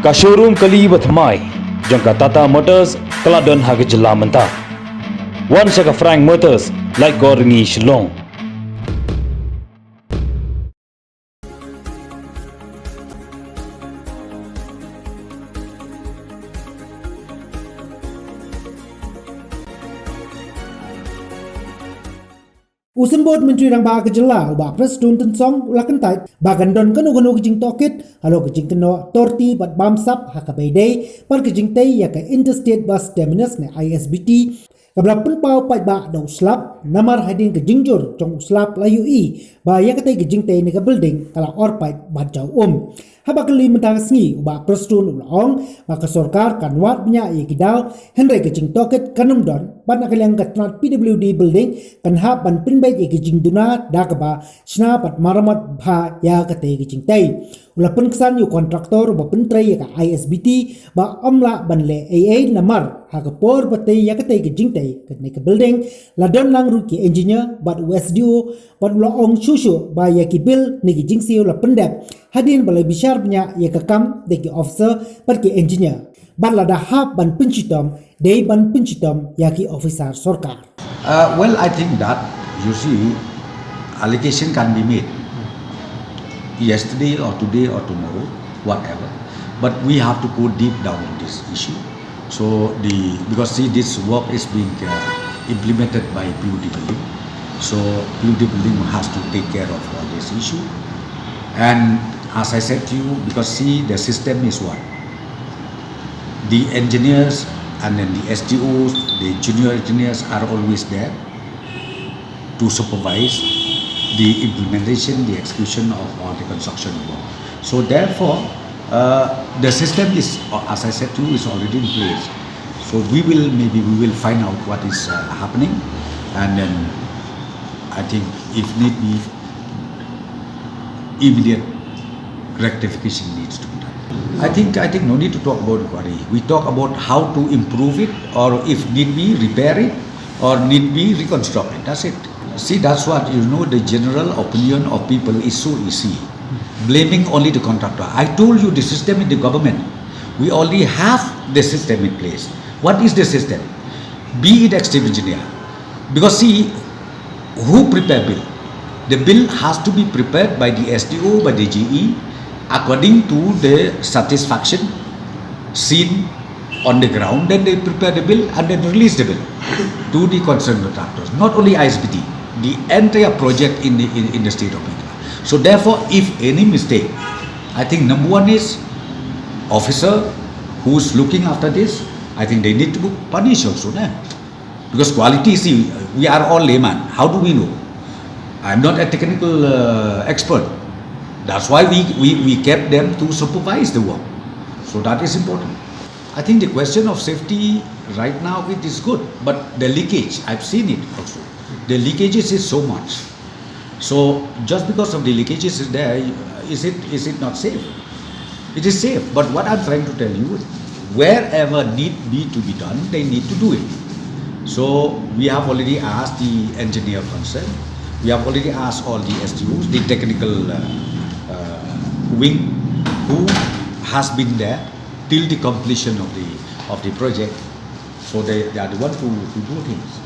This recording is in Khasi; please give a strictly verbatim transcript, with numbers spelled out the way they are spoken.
Ka showroom kali ba thymmai jong ka Tata Motors ka la don ha ka jylla mynta. Wan sha ka Frank Motors, Laitkor Ryngi, Shillong. U Symbud Myntri Rangbah ka jylla, u Bah Prestone Tynsong, u la kyntait ba kan don kano kano ka jingtohkit halor ka jingkynnoh torti bad bamsap ha kaba ïadei bad ka jingtei ïa ka Interstate Bus Terminus ne I S B T, kaba la pynpaw paidbah da u slap, namar hadien ka jingjur jong u slap la ïohi ba ïa katei ka jingtei ne ka building ka la or paid bad jaw um. Haba kylli mynta ka sngi, u Bah Prestone u la ong ba ka sorkar kan wad bniah ïa ki daw, hynrei ka jingtohkit kan ym don, bad na ka liang ka tnat P W D building kan hap ban pynbeit ïa ki jingduna da kaba shna bad maramot bha ïa katei ka jingtei. U la pynksan ïa u kontraktor uba pyntrei ïa ka I S B T ba ym lah ban leh ei ei namar ha ka por ba tei ïa katei ka jingtei kane ka building, la don lang ruh ki engineer bad u S D O, bad u la ong shuh shuh ba ïa ki bill ne ki jingsiew la pyndep hadien ba la bishar bniah ïa ka kam da ki officer bad ki engineer. Bad lada hap ban pynshitom, dei ban pynshitom ïa ki officer sorkar. Uh, well, I think that, you see, allegation can be made yesterday or today or tomorrow, whatever. But we have to go deep down in this issue. So the, because, see, this work is being, uh, implemented by P W D building. So P W D building has to take care of all this issue. And as I said to you, because, see, the system is what? The engineers and then the S D Os, the junior engineers are always there to supervise the implementation, the execution of all the construction work. So therefore, uh, the system is, uh, as I said to you, is already in place. So we will, maybe we will find out what is, uh, happening, and then I think if need be, immediate rectification needs to be done. I think, I think no need to talk about inquiry. We talk about how to improve it, or if need be, repair it, or need be, reconstruct it. That's it. See, that's what, you know, the general opinion of people is so easy. Blaming only the contractor. I told you the system in the government. We already have the system in place. What is the system? Be it executive engineer. Because, see, who prepare bill? The bill has to be prepared by the S D O, by the G E, according to the satisfaction seen on the ground. Then they prepare the bill and then release the bill to the concerned contractors. Not only I S B T, the entire project in the, in, in the state of Meghalaya. So therefore, if any mistake, I think number one is officer who's looking after this, I think they need to be punished also, nah? Because quality, see, we are all layman. How do we know? I'm not a technical, uh, expert. That's why we, we, we kept them to supervise the work. So that is important. I think the question of safety right now, it is good, but the leakage, I've seen it also. The leakages is so much. So just because of the leakages is there, is it, is it not safe? It is safe, but what I'm trying to tell you, wherever need be to be done, they need to do it. So we have already asked the engineer concerned. We have already asked all the S D Os, the technical, uh, uh, wing, who has been there till the completion of the, of the project. So they, they are the one to, to do things.